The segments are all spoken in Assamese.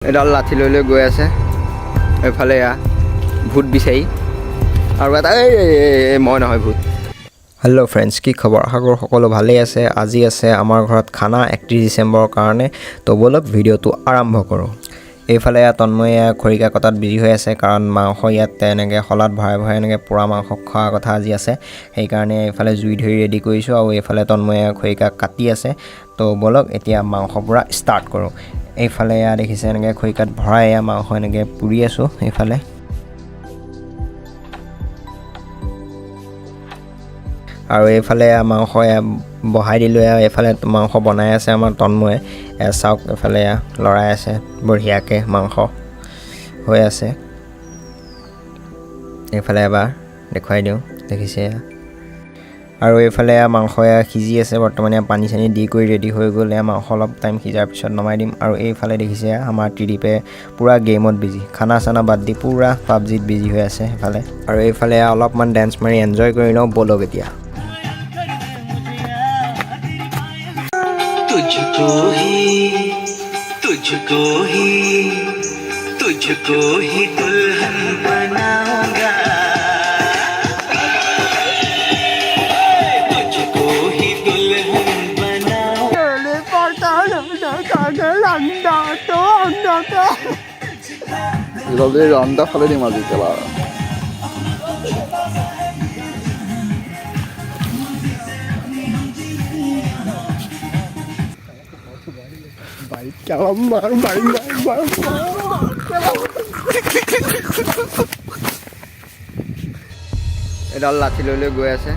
এডাল লাঠি লৈ লৈ গৈ আছে এইফালে, এয়া ভূত বিচাৰি। আৰু এটা এই, মই নহয়, ভূত। হেল্ল' ফ্ৰেণ্ডছ, কি খবৰ? আশা কৰোঁ সকলো ভালেই আছে। আজি আছে আমাৰ ঘৰত খানা 31 ডিচেম্বৰৰ কাৰণে। তো ব'লক, ভিডিঅ'টো আৰম্ভ কৰোঁ। এইফালে এয়া তন্ময়ে এয়া খৰিকা কটাত বিজি হৈ আছে, কাৰণ মাংস ইয়াত এনেকৈ শলাত ভৰাই ভৰাই এনেকৈ পোৰা মাংস খোৱাৰ কথা আজি আছে। সেইকাৰণে এইফালে জুই ধৰি ৰেডি কৰিছোঁ আৰু এইফালে তন্ময়ে খৰিকা কাটি আছে। তো ব'লক, এতিয়া মাংস পোৰা ষ্টাৰ্ট কৰোঁ। এইফালে এয়া দেখিছে, এনেকৈ খৰিকাত ভৰাই এয়া মাংস এনেকৈ পুৰি আছোঁ এইফালে। আৰু এইফালে এয়া মাংস এয়া বহাই দিলোঁ। এয়া এইফালে মাংস বনাই আছে আমাৰ তন্ময়ে। এয়া চাওক, এইফালে এয়া লৰাই আছে বঢ়িয়াকৈ, মাংস হৈ আছে। এইফালে এবাৰ দেখুৱাই দিওঁ, দেখিছে এয়া। আৰু এইফালে এয়া মাংস এয়া সিজি আছে বৰ্তমান। এয়া পানী চানী দি কৰি ৰেডি হৈ গ'ল। এয়া মাংস অলপ টাইম সিজাৰ পিছত নমাই দিম। আৰু এইফালে দেখিছে, এয়া আমাৰ ত্ৰিদীপে পূৰা গেমত বিজি, খানা চানা বাদ দি পূৰা পাবজিত বিজি হৈ আছে সেইফালে। আৰু এইফালে এয়া অলপমান ডেন্স মাৰি এনজয় কৰি লওঁ ব'লক এতিয়া। तुझको ही, तुझको ही, तुझको ही दुल्हन बनाऊंगा, तुझको ही दुल्हन बनाऊंगा। জলদি ৰাউণ্ড এটা ফালি দিম আজি কেলা। কেলা মাৰ মাৰ মাৰ মাৰ মাৰ। এডাল লাঠি লৈ লৈ গৈ আছে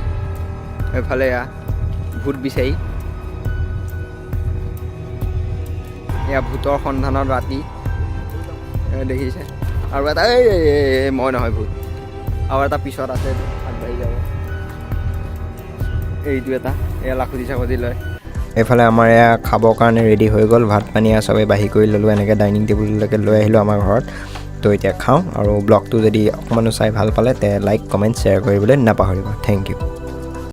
এইফালে, এয়া ভূত বিচাৰি। এয়া ভূতৰ সন্ধানত ৰাতি। এয়া দেখিছে। আৰু এটা এই, মই নহয়, ভূত। আৰু এটা পিছত আছে, এইটো আগবাঢ়ি যাব। এইটো এটা এয়া লাখুটি চাখুটি লয়। এইফালে আমাৰ এয়া খাবৰ কাৰণে ৰেডি হৈ গ'ল। ভাত পানী এয়া চবেই বাঢ়ি কৰি ল'লোঁ, এনেকৈ ডাইনিং টেবুললৈকে লৈ আহিলোঁ আমাৰ ঘৰত। তো এতিয়া খাওঁ। আৰু ব্লগটো যদি অকণমানো চাই ভাল পালে তে লাইক, কমেণ্ট, শ্বেয়াৰ কৰিবলৈ নাপাহৰিব। Thank U.